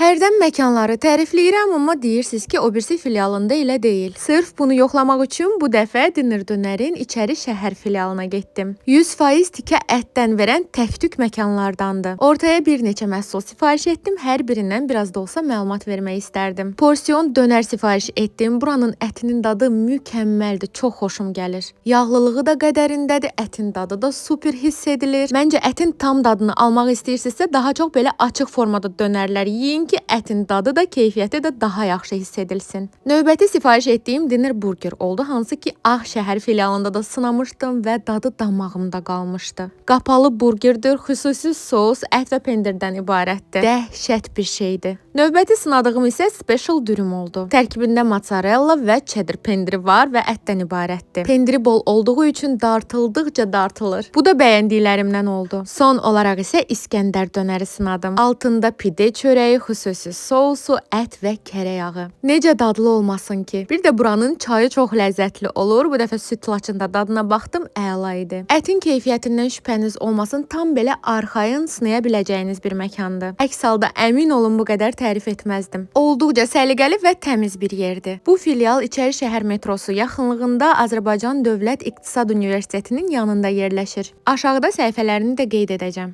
Hərdən məkanları tərifləyirəm, amma deyirsiniz ki, o birisi filialında elə deyil. Sırf bunu yoxlamaq üçün bu dəfə Dinner Dönərin içəri şəhər filialına getdim. 100% tikə ətdən verən tək-tük məkanlardandır. Ortaya bir neçə məhsul sifariş etdim. Hər birindən biraz da olsa məlumat vermək istərdim. Porsiyon dönər sifariş etdim. Buranın ətinin dadı mükəmməldir. Çox xoşum gəlir. Yağlılığı da qədərindədir, ətin dadı da super hiss edilir. Məncə ətin tam dadını almaq istəyirsinizsə, daha çox belə açıq formada dönərlər yeyin ki, ətin dadı da, keyfiyyəti də daha yaxşı hiss edilsin. Növbəti sifariş etdiyim Dinner Burger oldu, hansı ki Ağşəhər filialında da sınamışdım və dadı damağımda qalmışdı. Qapalı burgerdir, xüsusi sos, ət və pendirdən ibarətdir. Dəhşət bir şeydir. Növbəti sınadığım isə special dürüm oldu. Tərkibində mozzarella və cheddar pendiri var və ətdən ibarətdir. Pendiri bol olduğu üçün dartıldıqca dartılır. Bu da bəyəndiklərimdən oldu. Son olaraq isə İskəndər dönəri sınadım. Altında pide çörəyi, xüsusi sousu, ət və kərə yağı. Necə dadlı olmasın ki? Bir də buranın çayı çox ləzzətli olur. Bu dəfə süd laçında dadına baxdım, əla idi. Ətin keyfiyyətindən şübhəniz olmasın, tam belə arxayın sınaya biləcəyiniz bir məkandır. Əks halda əmin olun bu qədər tərif etməzdim. Olduqca səliqəli və təmiz bir yerdir. Bu filial İçəri şəhər metrosu yaxınlığında Azərbaycan Dövlət İqtisad Universitetinin yanında yerləşir. Aşağıda səhifələrini də qeyd edəcəm.